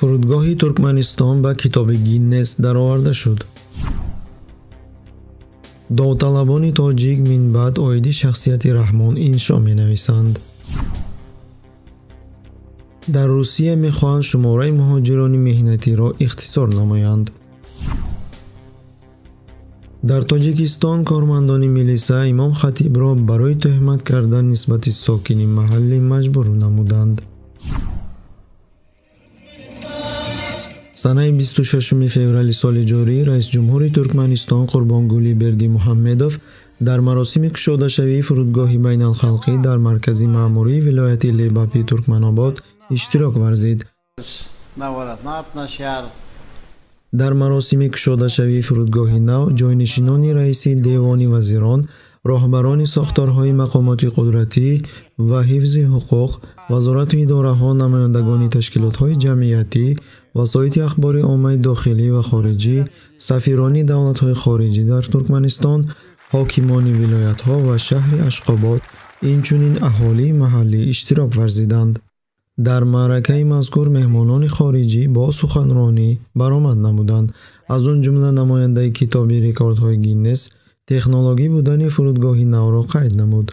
Фурудгоҳи Туркманистон ба Китоби Гиннес дароварда шуд. Довталабони тоҷик минбаъд оиди шахсияти Раҳмон иншо менависанд. Дар Русия мехоҳанд шумораи муҳоҷирони меҳнатиро ихтисор намоянд. Дар Тоҷикистон кормандони милиса имом хатибро барои тӯҳмат кардан нисбати сокини маҳаллӣ маҷбур намуданд. Санаи 26 феврали соли ҷорӣ раисҷумҳури Туркманистон Қурбонгулӣ Бердимуҳаммедов дар маросими кушодашавии фурудгоҳи байналхалқӣ дар маркази маъмурии вилояти Лебапи Туркманобод иштирок варзид. Дар маросими кушодашавии фурудгоҳи нав ҷойнишинони раиси Девони вазирон, роҳбарони сохторҳои мақомоти қудратӣ ва ҳифзи ҳуқуқ, вазорату идораҳо, намояндагони ташкилотҳои ҷамъиятӣ, васоити ахбори оммаи дохилӣ ва хориҷӣ, сафирони давлатҳои хориҷӣ дар Туркманистон, ҳокимони вилоятҳо ва шаҳри Ашқобод, инчунин аҳолии маҳаллӣ иштирок варзиданд. Дар маъракаи мазкур меҳмонони хориҷӣ бо суханронӣ баромад намуданд. Аз он ҷумла намояндаи Китоби рекордҳои Гиннес технологӣ будани фурудгоҳи навро қайд намуд.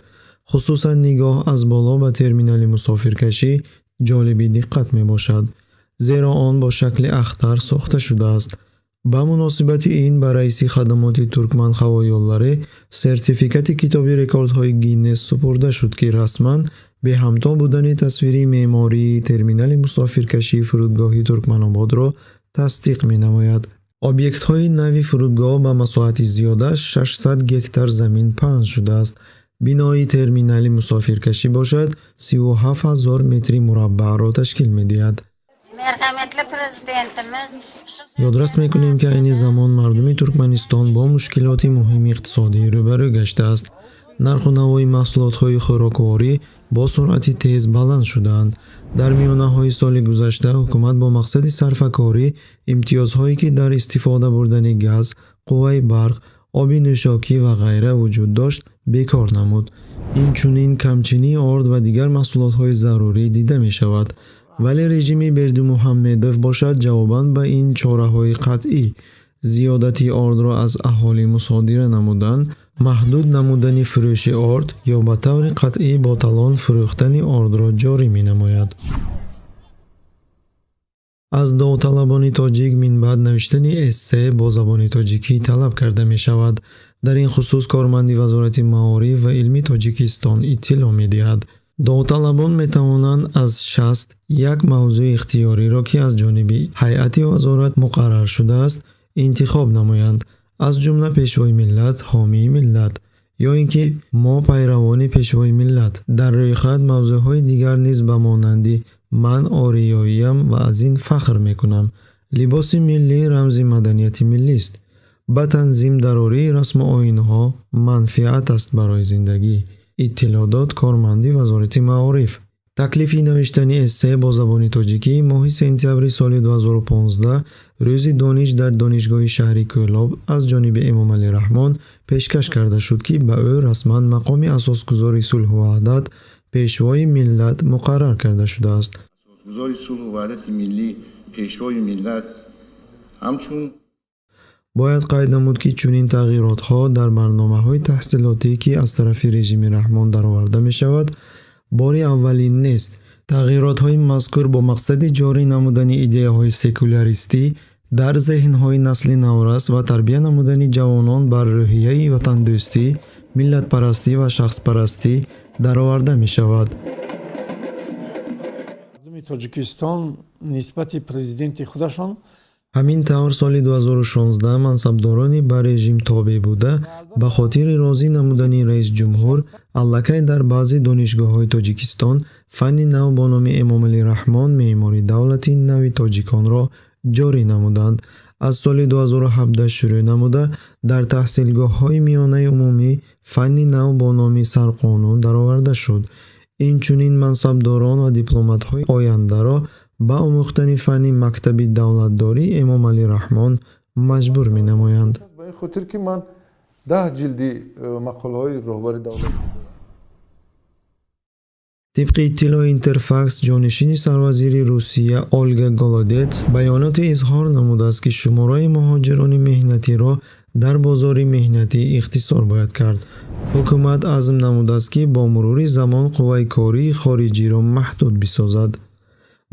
Хусусан нигоҳ аз боло ба терминали мусофиркашӣ ҷолиби диққат мебошад, зеро он бо шакли ахтар сохта шудааст. Ба муносибати ин ба раиси хадамоти Туркманҳавоёлларе сертификати Китоби рекордҳои Гиннес супурда шуд, ки расман беҳамто будани тасвири меъмории терминали мусофиркашии фурудгоҳи Туркманободро тасдиқ менамояд. Объектҳои нави фурудгоҳ ба масоҳати зиёда 600 гектар замин паҳн шудааст. Бинои терминали мусофиркашӣ бошад, 37 ҳазор метри мураббаъро ташкил медиҳад. Merhametli Prezidentimiz Ёдрас мекунем, ки айни замон мардуми Туркманистон бо мушкилоти муҳими иқтисодӣ рӯбарӯ гаштааст. Нарху навои маҳсулотҳои хӯрокворӣ бо суръати тез баланд шудаанд. Дар миёнаҳои соли гузашта ҳукумат бо мақсади сарфакорӣ имтиёзҳое, ки дар истифода бурдани газ, қувваи барқ, оби нӯшокӣ ва ғайра вуҷуд дошт, бекор намуд. Инчунин камчинии орд ва дигар маҳсулотҳои зарурӣ дида мешавад. Вале режими Бердимуҳаммедов бошад, ҷавобан ба ин чораҳои қатъӣ зиёдати ордро аз аҳолӣ мусодира намудан, маҳдуд намудани фурӯши орд ё ба таври қатъӣ бо талон фурӯхтани ордро ҷорӣ менамояд. Аз довталабони тоҷик минбаъд навиштани эссе бо забони тоҷикӣ талаб карда мешавад. Дар ин хусус корманди Вазорати маориф ва илми Тоҷикистон иттилоъ медиҳад. Довталабон метавонанд аз 61 мавзӯи ихтиёриро, ки аз ҷониби ҳайати вазорат муқаррар шудааст, интихоб намоянд. Аз ҷумла Пешвои миллат, ҳомии миллат ё ин ки Мо пайравони Пешвои миллат. Дар рӯйхат мавзӯъҳои дигар низ ба монанди Ман ориёиям ва аз ин фахр мекунам, Либоси миллӣ рамзи маданияти миллист, Ба танзим дарории расму оинҳо манфиат аст барои зиндагӣ, иттилоъ дод корманди Вазорати маориф. Таклифи навиштани эссе бо забони тоҷикӣ моҳи сентябри соли 2015 рӯзи дониш дар Донишгоҳи шаҳри Кӯлоб аз ҷониби Эмомалӣ Раҳмон пешкаш карда шуд, ки ба ӯ расман мақоми Асосгузори сулҳу ваҳдат, Пешвои миллат муқаррар карда шудааст. Асосгузори сулҳу ваҳдати миллӣ, Пешвои миллат ҳамчун Бояд қайд намуд, ки чунин тағйиротҳо дар барномаҳои таҳсилотӣ, ки аз тарафи режими Раҳмон дароварда мешавад, бори аввалин нест. Тағйиротҳои мазкур бо мақсади ҷорӣ намудани идеяҳои секуляристӣ дар зеҳнҳои насли наврас ва тарбия намудани ҷавонон бар рӯҳияи ватандӯстӣ, миллатпарастӣ ва шахспарастӣ дароварда мешавад. Мардуми Тоҷикистон нисбати президенти худашон Ҳамин тавр, соли 2016 мансабдорони ба режим тобеъ буда ба хотири розӣ намудани раисҷумҳур аллакай дар баъзе донишгоҳҳои Тоҷикистон фанни нав бо номи Эмомалӣ Раҳмон меъмори давлати нави тоҷиконро ҷорӣ намуданд. Аз соли 2017 шурӯъ намуда дар таҳсилгоҳҳои миёнаи умумӣ фанни нав бо номи Сарқонун дароварда шуд. Инчунин мансабдорон ва дипломатҳои ояндаро ба омӯхтани фанни мактаби давлатдории Эмомалӣ Раҳмон маҷбур менамоянд. Ба ин хотир, ки ман 10 ҷилди мақолаҳои роҳбари давлат Тибқи иттилои Интерфакс, ҷонишини сарвазири Русия Олга Голодец баёноте изҳор намудааст, ки шумораи муҳоҷирони меҳнатиро дар бозори меҳнатӣ ихтисор бояд кард. Ҳукумат азм намудааст, ки бо мурури замон қувваи кории хориҷиро маҳдуд бисозад.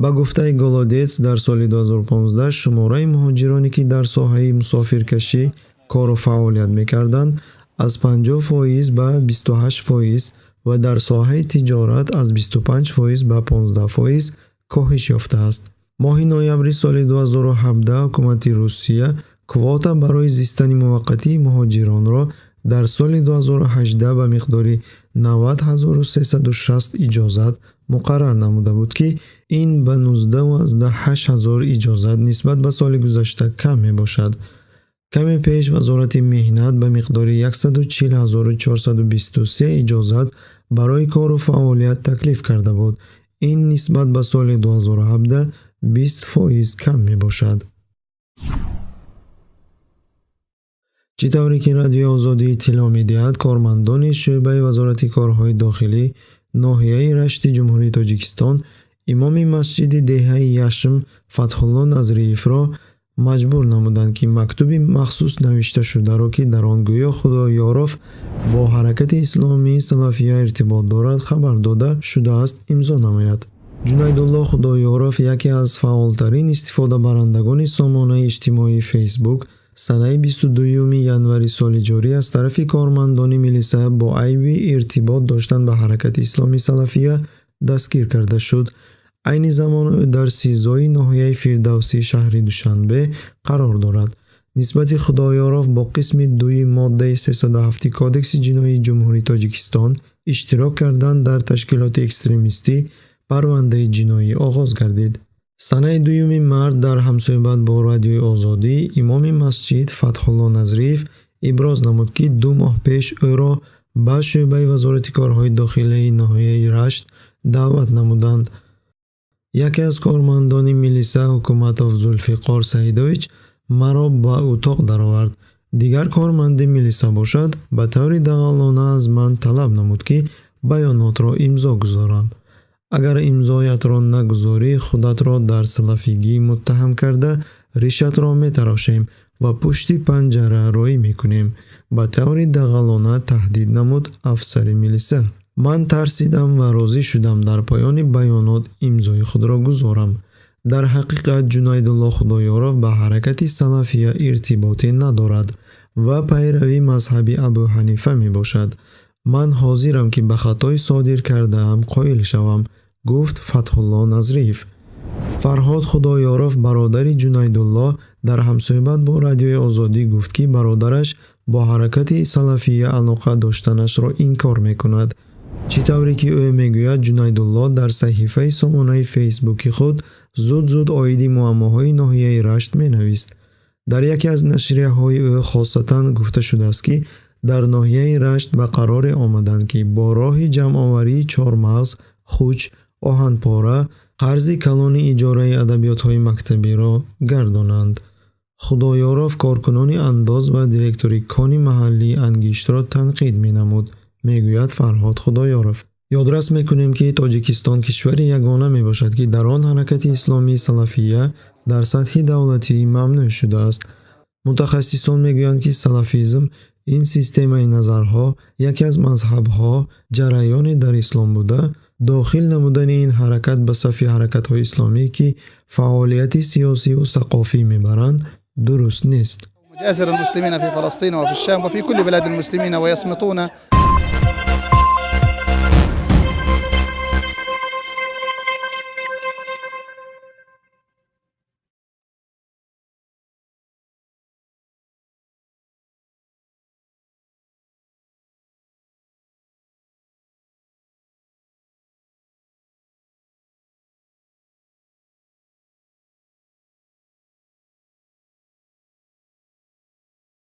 Ба гуфтаи Голодец, дар соли 2015 шумораи муҳоҷироне, ки дар соҳаи мусофиркашӣ кору фаъолият мекарданд, аз 50% ба 28% ва дар соҳаи тиҷорат аз 25% ба 15% коҳиш ёфтааст. Моҳи ноябри соли 2017 ҳукумати Русия квота барои зистани муваққатии муҳоҷиронро дар соли 2018 ба миқдори 90 360 иҷозат муқаррар намуда буд, ки ин ба 19,8 ҳазор иҷозат нисбат ба соли гузашта кам мебошад. Каме пеш Вазорати меҳнат ба миқдори 140 423 иҷозат барои кору фаъолият таклиф карда буд. Ин нисбат ба соли 2017 20% кам мебошад. Чӣ тавре ки Радиои Озодӣ иттилоъ медиҳад, кормандони шӯъбаи Вазорати корҳои дохилӣ ноҳияи Рашти Ҷумҳурии Тоҷикистон имоми масҷиди деҳаи Яшм Фатҳулло Назриевро маҷбур намуданд, ки мактуби махсус навишташударо, ки дар он гӯё Худоёров бо ҳаракати исломии салафия иртибот дорад, хабар дода шудааст, имзо намояд. Ҷунайдулло Худоёров, яке аз фаъолтарин истифодабарандагони сомонаи иҷтимоии Фейсбук, санаи 22 январи соли ҷорӣ аз тарафи кормандони милиса бо айби иртибот доштан ба ҳаракати исломии салафия дастгир карда шуд. Айни замон ӯ дар СИЗОи ноҳияи Фирдавсии шаҳри Душанбе қарор дорад. Нисбати Худоёров бо қисми дуи моддаи 307 Кодекси ҷиноии Ҷумҳурии Тоҷикистон иштирок кардан дар ташкилоти экстремистӣ парвандаи ҷиноӣ оғоз гардид. Санаи 2 март дар ҳамсӯҳбат бо Радиои Озодӣ имоми масҷид Фатҳулло Назриев иброз намуд, ки 2 моҳ пеш ӯро ба шӯъбаи Вазорати корҳои дохилии ноҳияи Рашт даъват намуданд. Яке аз кормандони милиса Ҳукуматов Зулфиқор Саидович маро ба утоқ даровард. Дигар корманди милиса бошад, ба таври дағалона аз ман талаб намуд, ки баёнотро имзо гузорам. Агар имзоятро нагузорӣ, худатро дар салафигӣ муттаҳам карда, ришатро метарошем ва пушти панҷара роӣ мекунем, ба таври дағалона таҳдид намуд афсари милиса. Ман тарсидам ва розӣ шудам дар поёни баёнот имзои худро гузорам. Дар ҳақиқат Ҷунайдулло Худоёров ба ҳаракати салафия иртиботе надорад ва пайрави мазҳаби Абу Ҳанифа мебошад. Ман ҳозирам, ки ба хатои содир кардаам қоил шавам, гуфт Фатҳулло Назриев. Фарҳод Худоёров, бародари Ҷунайдулло, дар ҳамсӯҳбат бо Радиои Озодӣ гуфт, ки бародараш бо ҳаракати салафия алоқа доштанашро инкор мекунад. Чӣ тавре ки ӯ мегӯяд, Ҷунайдулло дар саҳифаи сомонаи Фейсбуки худ зуд-зуд оиди муаммоҳои ноҳияи Рашт менавист. Дар яке аз нашрияҳои ӯ хосатан гуфта шудааст, ки дар ноҳияи Рашт ба қароре омаданд, ки бо роҳи ҷамъоварии чормағз, хуч, оҳанпора қарзи калони иҷораи адабиётҳои мактабиро гардонанд. Худоёров коркунони андоз ва директори кони маҳаллии ангиштро танқид менамуд, мегӯяд Фарҳод Худоёров. Ёдрас мекунем, ки Тоҷикистон кишвари ягона мебошад, ки дар он ҳаракати исломии салафия дар сатҳи давлатӣ мамнӯъ шудааст. Мутахассисон мегӯянд, ки салафизм ин системаи назарҳо, яке аз мазҳабҳо, ҷараёне дар ислом буда, дохил намудани ин ҳаракат ба сафи ҳаракатҳои исломӣ, ки фаъолияти сиёсиву сақофӣ мебаранд, дуруст нест. مجازر المسلمين في فلسطين وفي الشام وفي كل بلاد المسلمين ويصمتون.